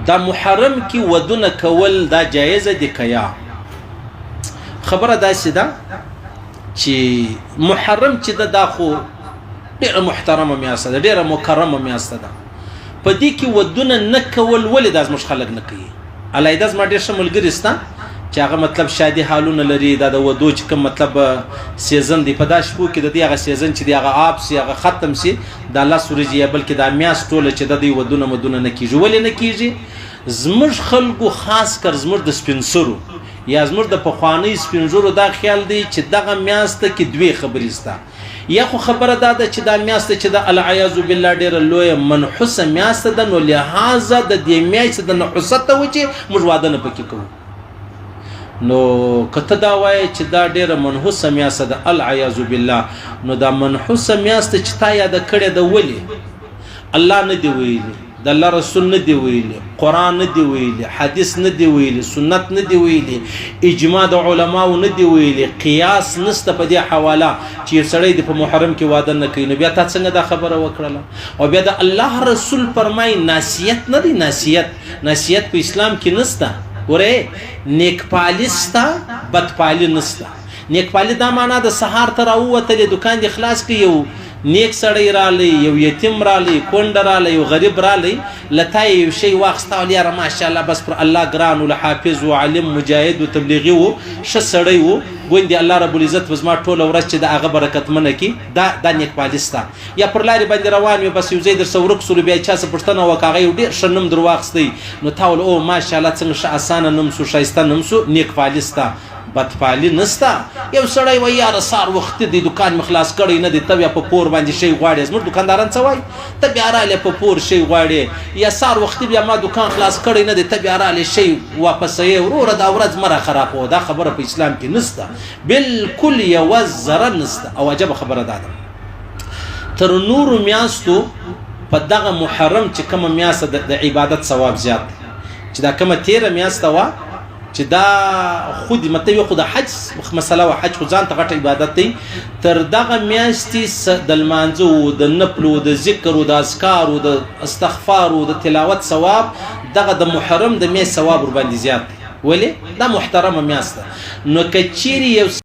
دا محرم کې ودونه کول دا جایز دي که یا؟ خبره داسې ده چې محرم چې ده، دا خو ډېره محترمه میاشت ده، ډېره مکرمه میاشت ده. په دې کې ودونه نه کول ولې دا زموږ خلک نه کوي؟ علیحده زما ډېر ښه ملګري شته چې هغه مطلب شادي حالونه لري، دا د ودو چې کوم مطلب سیزن دی، په دا شپو کې د دې هغه سیزن چې دی هغه آب سي، هغه ختم سي، دا لس ورځې یا بلکې دا میاشت ټوله چې د دې ودونه مدونه نه کیږي. ولې نه کیږي؟ زموږ خلکو، خاص کر زموږ د سپینسرو یا زموږ د پخوانۍ سپینږیرو دا خیال دی چې دغه میاشت کې دوې خبرې شته. یا خو خبره دا ده چې دا میاشت چې د العیاذ بالله ډیره لویه منحوسه میاشت ده، نو لهذا د دې میاشتې د نحوست ته وجې موږ واده نه پکې کوو. نو که ته دا وایې چې دا ډیره منحوسه میاشت ده العیاذ بالله، نو دا منحوسه میاشت چې تا یاده کړې ده، ولې الله نه دی ویلي، د الله رسول نه دی ویلي، قرآن نه دی ویلي، حدیث نه دی ویلي، سنت نه دی ویلي، اجماع د علماو نه دی ویلي، قیاس نسته په دې حواله چې یو سړی د په محرم کې واده نه کوي، نو بیا تا څنګه دا خبره وکړله؟ او بیا د الله رسول فرمای ناسیت نه دی، ناسیت ناسیت په اسلام کې نسته. ګوره، نیکپالي سته، بدپالي نسته. نیکپالي دا معنا د سهار ته راووتلې، دکان دې خلاص کړي، یو نیک سړی رالی، یو یتیم رالی، کونډه رالی، یو غریب رالی، له تا یې یو شی واخیسته او یاره ماشاءالله بس پر الله ګران و، له حافظ و، عالم، مجاهد و، تبلیغي و، ښه سړی و، ګوندې الله رب العزت به زما ټوله ورځ چې د هغه برکتمنه کړي. دا نیکپالي سته. یا پر لارې باندې روان وې، بس یو ځای درسره ورک سولو، بیا یې چا څه پوښتنه وکړه، هغه یو ډېر ښه نوم در واخیستی، نو تا ویل او ماشاءالله څنګه ښه اسانه نوم سو، ښایسته نوم سو. نیکپالي سته، بدپالي نسته. یو سړی وایي یاره سهار وختي دی، دکان مې خلاص کړی نه دی، ته بیا په پور باندې شی غواړې. زموږ دکانداران څه وایي؟ ته بیا رالې په پور شی غواړې. یا سهار وختي بیا ما دکان خلاص کړی نه دی، ته بیا رالې شی واپسوې. وروره دا ورځ مه راخرابوه. دا خبره په اسلام کې نسته، بالکل یوه ذره نسته. او عجبه خبره دا ده، تر نورو میاشتو په دغه محرم چې کومه میاشت د عبادت ثواب زیات دی، چې دا کومه تیره میاشت وه چې دا خود مطلب یو خو د حج مسله وه، حج خو ځان ته غټ عبادت دی، تر دغه میاشتې د لمانځه د نفلو د ذکر د اذکارو د استغفارو د تلاوت ثواب دغه د محرم د میاشت ثواب ورباندې زیات دی. ولې؟ دا محترمه میاشت ده. نو که چیرې یو